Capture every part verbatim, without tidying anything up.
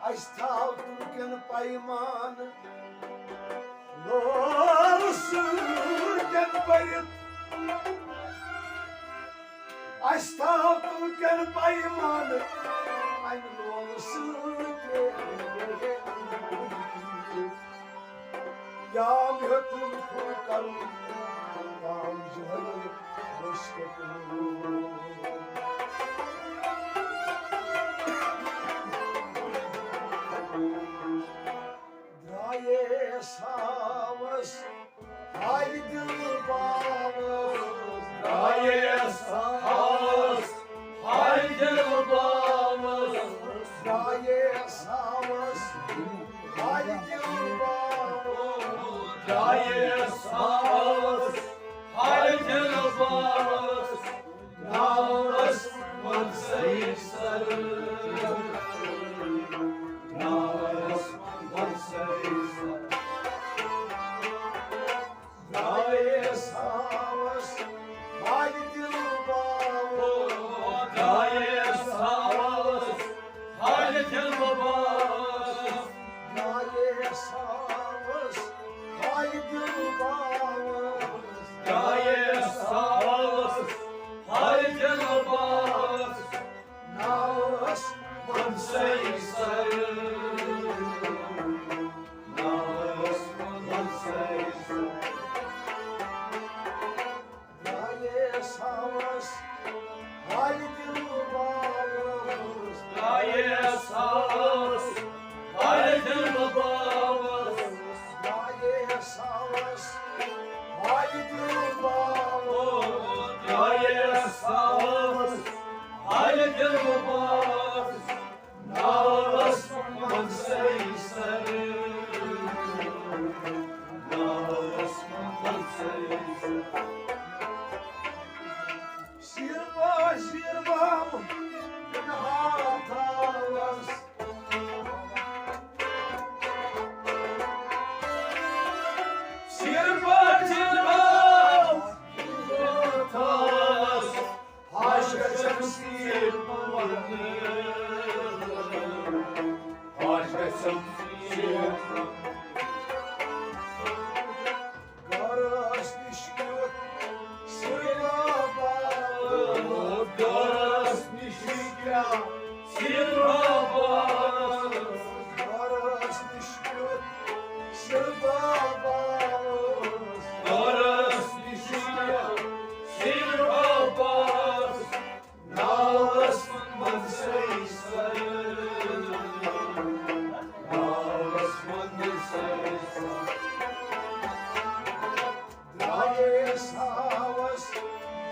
اَسہِ تھاو تُلکٮ۪ن پیمانہٕ لولہٕ سۭتۍ بٔرِتھ۔ اَسہِ تھاو تُلکٮ۪ن پیمانہٕ اَمہِ لولہٕ سۭتۍ۔ یا مےٚ ہیوٚتُن کھُر کَرُن، تام جہلہِ ؤسۍ کَتہِ۔ درٛایے ساوَس ہاے دِل باوَس، درٛایے ساوَس ہاے دِل باوَس، درٛایے ساوَس ہاے دِل باوَس، درٛایے ساوَس ہاے دِل باوَس۔ ناوَس منٛزٕے سر، ناوَس منٛزٕے سر۔ درٛایے ساوَس ہاے دِل باوَس، درٛایے ساوَس ہاے دِل باوَس، درٛایے ساوَس ہاے دِل باوَس، درٛایے ساوَس ہاے دِل باوَس۔ ناوَس منٛزٕے سر، ناوَس منٛزٕے سر۔ درٛایے ساوَس ہاے دِل باوَس، درٛایے ساوَس ہاے دِل باوَس، درٛایے ساوَس ہاے دِل باوَس، درٛایے ساوَس ہاے دِل باوَس۔ ناوَس منٛزٕے سر، ناوَس منٛزٕے سر۔ سیربا، سیربا، تھاوَس۔ سیربا، سیربا، تھاوَس۔ ہاش گژھم سیر پاونہٕ، ہاش گژھم سیر پاونہٕ۔ گرس نِش کیُتھ سِربا باوَس، گرس نِش کیٛاہ سِربا باوَس، گرس نِش کیُتھ سِربا باوَس، گرس نِش کیٛاہ سِربا باوَس۔ ناوَس منٛزٕے سر، ناوَس منٛزٕے سر۔ درٛایے ساوَس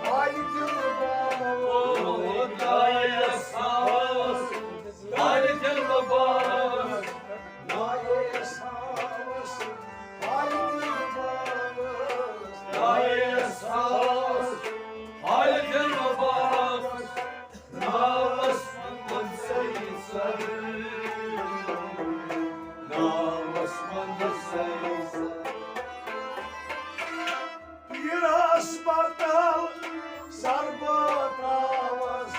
ہاے دِل باوَس، درٛایے ساوَس ہاے دِل باوَس۔ درٛایے ساوَس ہاے دِل باوَس، درٛایے ساوَس ہاے دِل باوَس۔ ناوَس منٛزٕے سر، ناوَس منٛزٕے سر۔ پیٖرَس پرتل سر بہٕ ترٛاوَس۔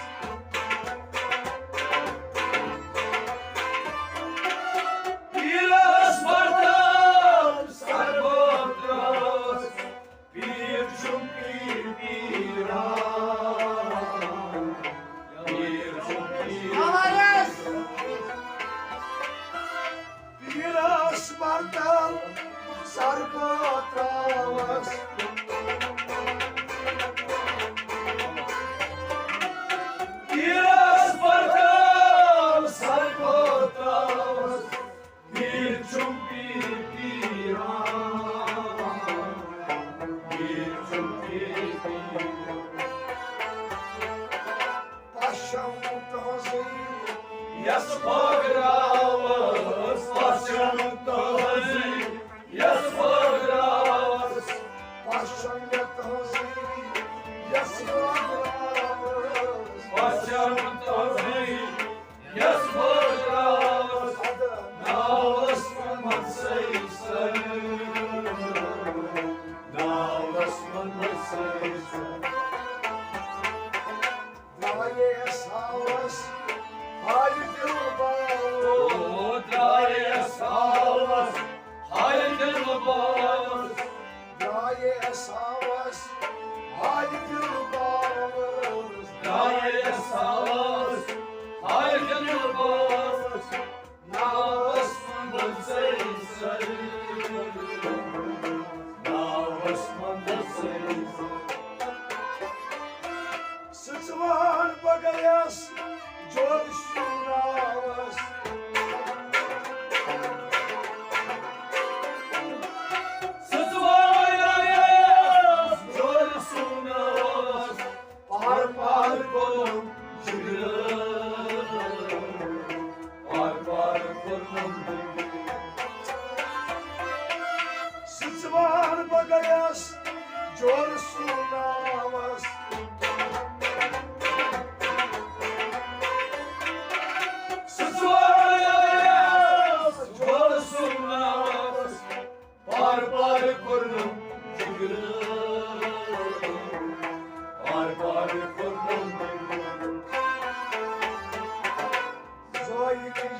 پیٖرَس پرتل سر بہٕ ترٛاوَس۔ پیٖر چھُم پیٖر پیٖران، پیٖر چھُم پیٖر۔ پیٖرَس پرتل سر بہٕ ترٛاوَس۔ پیٖرَس پرتل سر بہٕ ترٛاوَس۔ پیٖر چھُم پیٖر پیٖران، پیٖر چھُم پیٖر پیٖران۔ پَشَم تُہٕنٛزٕے یَس بٲگراوَس، پَشَم تُہٕنٛزٕے یَس بٲگراوَس۔ پَشَم تُہٕنٛزٕے یَس بٲگراوَس، پَشَم تُہٕنٛزٕے یَس بٲگراوَس، ناوَس منٛزٕے سر، ناوَس منٛزٕے سر۔ درٛایے ساوَس ہاے دِل باوَس،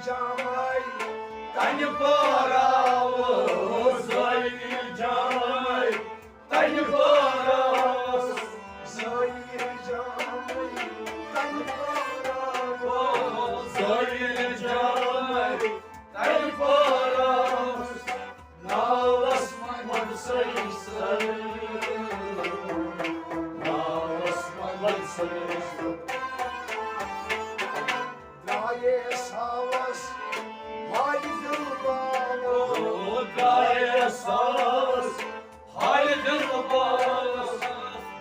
جامے، تنہِ پاراوس زٲیِل جامے، تنہِ پاراوس زٲیِل جامے، تنہِ پاراوس زٲیِل جامے، تنہِ پاراوس۔ ناوس منٛز سٲری سر، ناوس منٛز سٲری سر۔ درٛایے ساوس ہارِ دِل باوس۔ او، درٛایے ساوس ہارِ دِل باوس۔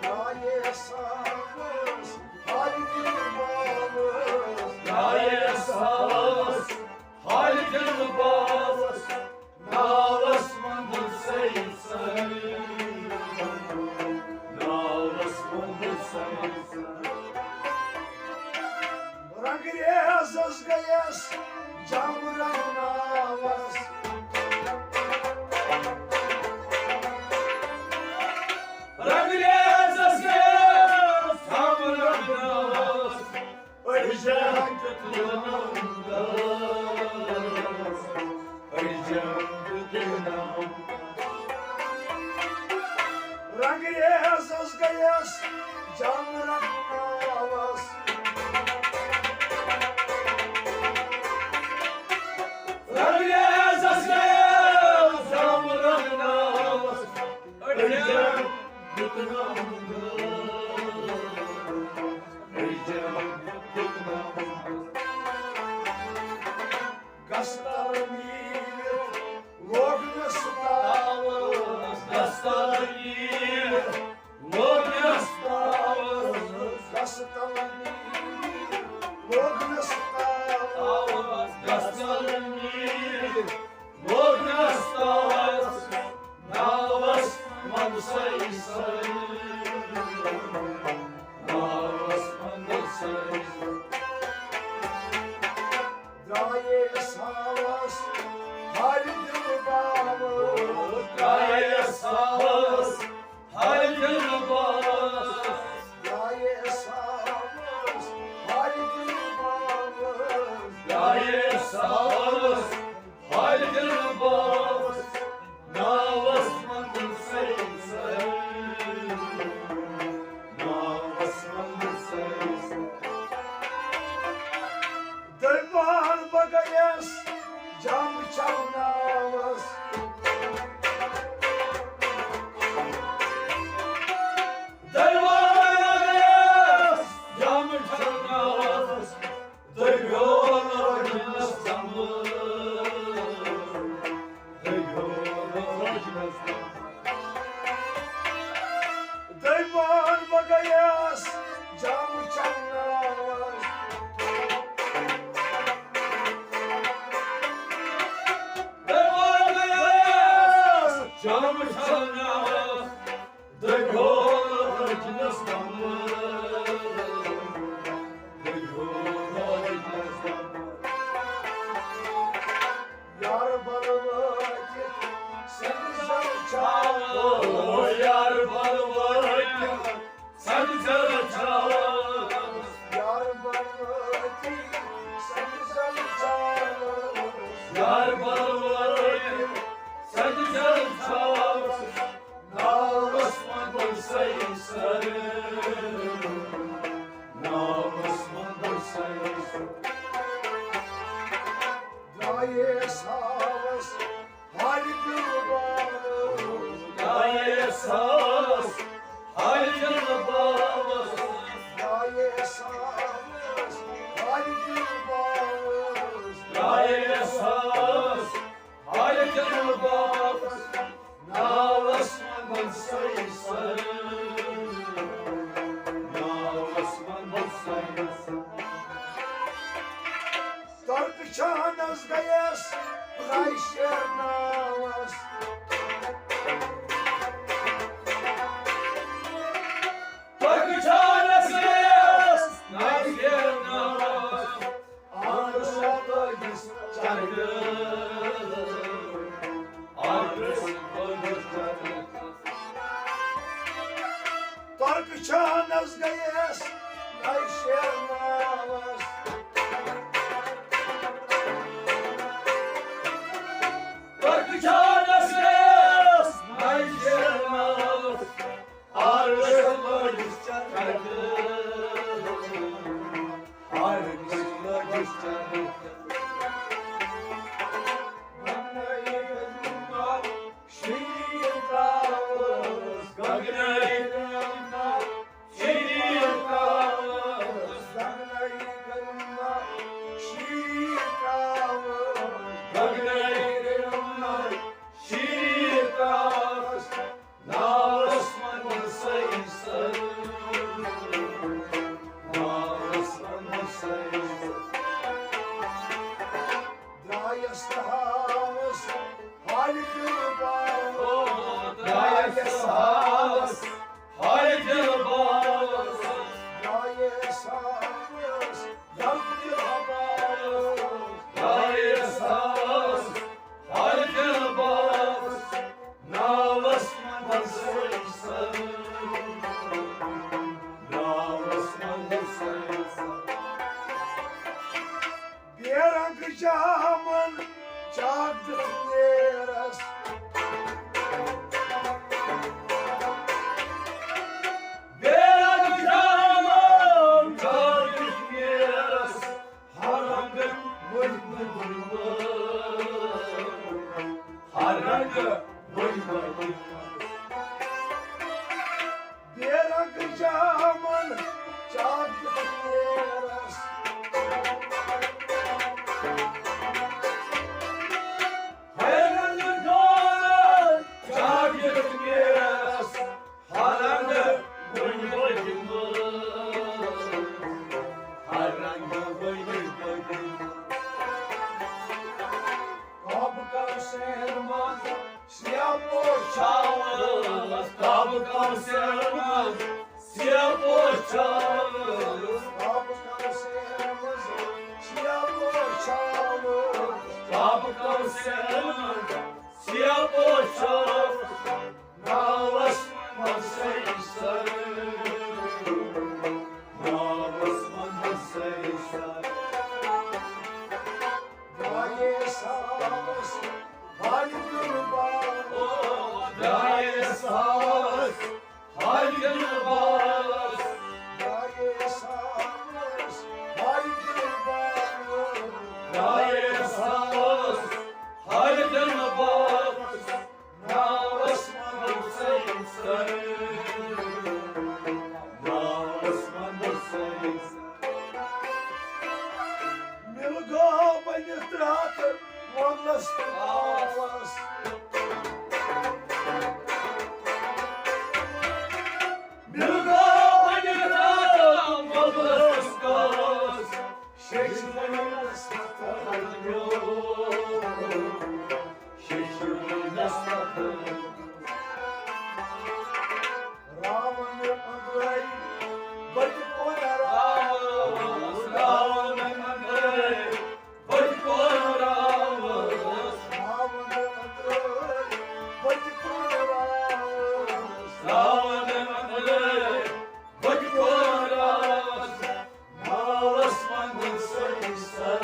درٛایے ساوس ہارِ دِل باوس۔ درٛایے ساوس ہارِ دِل باوس۔ ناوس منٛز سٲری سر، ناوس منٛز سٲری سر۔ رنگریزس گٔیس جام رنگ ناوس۔ رنگریزس گٔیس جام رنگ ناوس۔ أڑجن دیُت ناوس، أڑجن دیُت ناوس۔ رنگریزس گٔیس جام رنگ ناوس۔ رنگریزس گٔیس جام رنگ ناوس۔ أڑجن دیُت ناوس۔ گستر نیٖرِتھ لوگنس تاوس۔ گستر نیٖرِتھ لوگنس تاوس۔ گستر نیٖرِتھ لوگنس تاوس۔ گستر نیٖرِتھ لوگنس تاوس۔ ناوس منٛز سٲری سر، ناوس منٛز سٲری سر۔ درٛایے ساوس ہارِ دِل باوس۔ درٛایے ساوس ہارِ دِل باوس۔ درٛایے ساوس ہارِ دِل باوس۔ درٛایے ساوس ہارِ دِل باوس۔ ناوس منٛز سٲری سر، ناوس منٛز سٲری سر۔ دلبان بہٕ گٔیس جام چوناوس۔ دلبان بہٕ گٔیس جام چوناوس۔ دٔبیو لٲجنس دمہٕ۔ دٔبیو لٲجنس دمہٕ۔ دٔبان بہٕ گٔیس جام چوناوس۔ دٔبان بہٕ گٔیس جام چوناوس۔ دٔبیو لٲجنس دمہٕ۔ دٔبیو لٲجنس دمہٕ۔ یار بل وٲتِتھ سنہِ زر چاوس۔ او یار بل وٲتِتھ سنہِ زر چاوس۔ یار بل وٲتِتھ سنہِ زر چاوس۔ یار بل وٲتِتھ سنہِ زر چاوس۔ ناوس منٛز سٲری سر، ناوس منٛز سٲری سر۔ درٛایے ساوس ہارِ دِل باوس۔ درٛایے ساوس ہارِ دِل باوس۔ درٛایے ساوس ہارِ دِل باوس۔ درٛایے ساوس ہارِ دِل باوس۔ ناوس منٛز سٲری سر، ناوس منٛز سٲری سر۔ ترکہٕ چانس گٔیس راے شیر ناوس۔ ترکہٕ چانس گٔیس راے شیر ناوس۔ آنس لٲگِس چرگہٕ، آنس لٲگِس چرگہٕ۔ ترکہٕ چانس گٔیس نَیہِ شیر ناوس۔ سہاوس، حالہِ دِل باوس، او، درٛایس سہاوس، حالہِ دِل باوس۔ درٛایس سہاوس، درد دِل باوس، درٛایس سہاوس، حالہِ دِل باوس۔ ناوس منٛز سٲری سر، ناوس منٛز سٲری سر۔ بے رنگ جامن چاک دِتھ نیرس۔ بے رنگ جامن چاک دِتھ نیرس۔ ہر رنگ ؤلۍ ؤلۍ ؤلۍ۔ ہر رنگ ؤلۍ ؤلۍ۔ بے رنگ جامن چاک دِتھ نیرس۔ ہر رنگ جامن چاک دِتھ نیرس۔ ہر رنگ ؤلۍ ؤلۍ۔ ہر رنگ ؤلۍ ؤلۍ۔ کعبہٕ کعبہٕ سین منٛز سیاہ پوش چھاوس، کعبہٕ کعبہٕ سین منٛز سیاہ پوش چھاوس، کعبہٕ کعبہٕ سین منٛز سیاہ پوش چھاوس، کعبہٕ کعبہٕ سین منٛز سیاہ پوش چھاوس۔ ناوس منٛز سٲری سر، ناوس منٛز سٲری سر۔ درٛایے ساس، حالہِ دِل باوس۔ او، درٛایے ساس، حالہِ دِل باوس۔ درٛایے ساس، حالہِ دِل باوس۔ درٛایے ساس، حالہِ دِل باوس۔ ناوس منٛز سٲری سر، ناوس منٛز سٲری سر۔ مِل گوٚو بٔنِتھ راتہٕ وۄنٛدس تہٕ کالس۔ مِل گوٚو بٔنِتھ راتہٕ وۄنٛدس تہٕ کالس۔ شیشہٕ وٲلِس پتھر نیوٗ، شیشہٕ وٲلِس پتھر نیوٗ۔ راوُن أنٛدرَے، بہٕ تہِ کونہٕ راوُس۔ راوُن أنٛدرَے، بہٕ تہِ کونہٕ راوُس۔ راوُن أنٛدرَے، بہٕ تہِ کونہٕ راوُس۔ راوُن أنٛدرَے، بہٕ تہِ کونہٕ راوُس۔ ناوس منٛز سٲری سر،